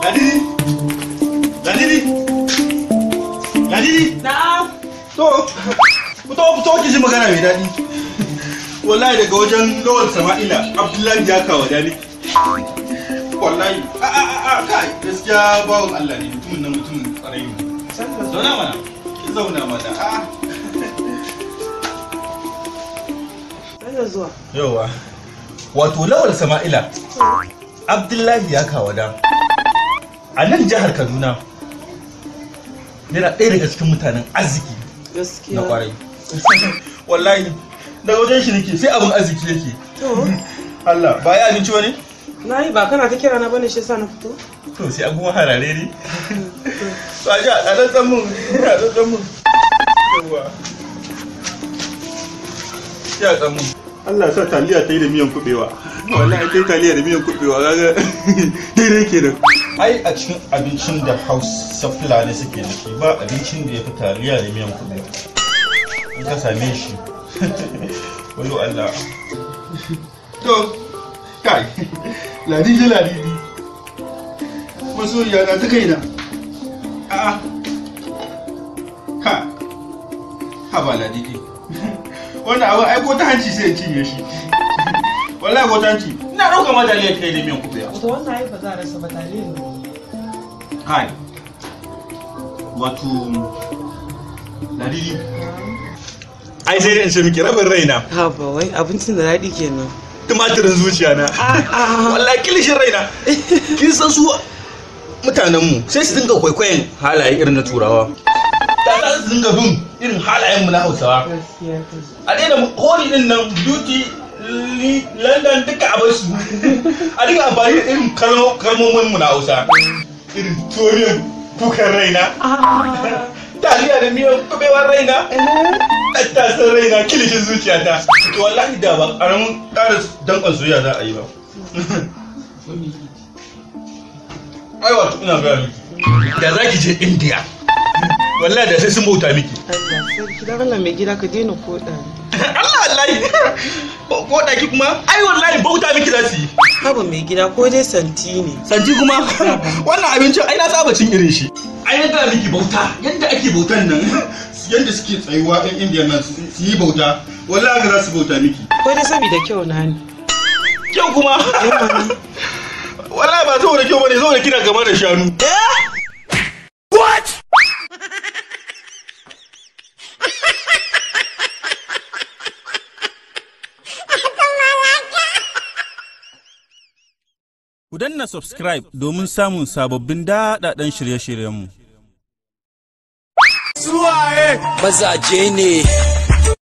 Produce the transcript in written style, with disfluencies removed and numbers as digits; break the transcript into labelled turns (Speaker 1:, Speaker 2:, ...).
Speaker 1: Ladidi! Ladidi! Ladidi!
Speaker 2: Na'am.
Speaker 1: To, fito fito ki ji magana mai daɗi. Wallahi daga wajen Lawal Sama'ila Abdullahi ya kawo dani. Wallahi, a a a kai gaskiya bawon Allah ne, mutumin nan mutumin tsarai ne. Zauna mana, ki zauna mana. A.
Speaker 2: Sannan zuwa.
Speaker 1: Yauwa. Wato Lawal Sama'ila Abdullahi ya kawo da. A nan jihar Kaduna yana ɗaya daga cikin mutanen arziki
Speaker 2: Gaskiya.
Speaker 1: na kwarai. Wallahi daga wajen shi nake sai abin arziki yake.
Speaker 2: To,
Speaker 1: Allah ba ya abinci bane?
Speaker 2: na yi ba kana ta kira na bane shi yasa na fito.
Speaker 1: To sai an kuma harare ni. To a ji a ɗan tsan mun, a ɗan tsan mun. Yawwa. Ya tsan mun. Allah sa taliya ta yi da miyan kuɓewa. Wallahi ta yi taliya da miyan kuɓewa kaga daidai kenan. Ai a cikin abincin da Hausa Fulani suke da shi ba abincin da ya fi taliya da miyan kuɓewa. In ka same shi. Wayo Allah. To, kai, ladidi ladidi. Masoyiya na ta kaina. A'a. Ha. Ha ba ladidi. Wannan abu ai ko ta hanci sai in cinye shi. Wallahi ko ta hanci. Ina ɗauka ma taliyar kai da miyan kuɓewa.
Speaker 2: To wannan ai ba za a rasa ba taliya ne.
Speaker 1: Kai. Wato ladidi. Ai sai dai in ce miki rabin raina.
Speaker 2: Ha ba wai abincin da daɗi kenan.
Speaker 1: Tumatirin zuciya na. Wallahi kilishin raina. Kin san su mutanenmu sai su dinga kwaikwayon halaye irin na turawa. Da za su dinga bin irin halayenmu na Hausawa.
Speaker 2: Gaskiya.
Speaker 1: A daina hori din nan beauty London duka a basu. A dinga amfani da irin kalmomin mu na Hausa. Irin tuwo kukan raina. Taliya da miyan kubewar raina. Tattasan raina kilishin zuciyata. To wallahi da ba karamin ƙara danƙon soyayya za a yi ba. Ai wato ina gaya miki. Da za ki je India. Wallahi da sai sun bauta miki.
Speaker 2: Allah sarki dan Allah mai gida ka daina koɗa ni.
Speaker 1: Allah wallahi. Ko ɗaki kuma ai wallahi bauta miki za su yi.
Speaker 2: Haba mai gida ko dai santi ne.
Speaker 1: Santi kuma wannan abincin ai na saba cin irin shi. Ai na gaya miki bauta yadda ake bautan nan yadda suke tsayuwa ɗan Indiya nan su yi bauta wallahi haka za su bauta miki.
Speaker 2: Ko dai saboda kyau na ne.
Speaker 1: Kyau kuma wallahi ba saboda kyau bane saboda kina gaba da shanu. What?
Speaker 3: Ku danna subscribe domin samun sababbin daɗaɗɗen shirye-shiryenmu.
Speaker 4: Mazaje ne.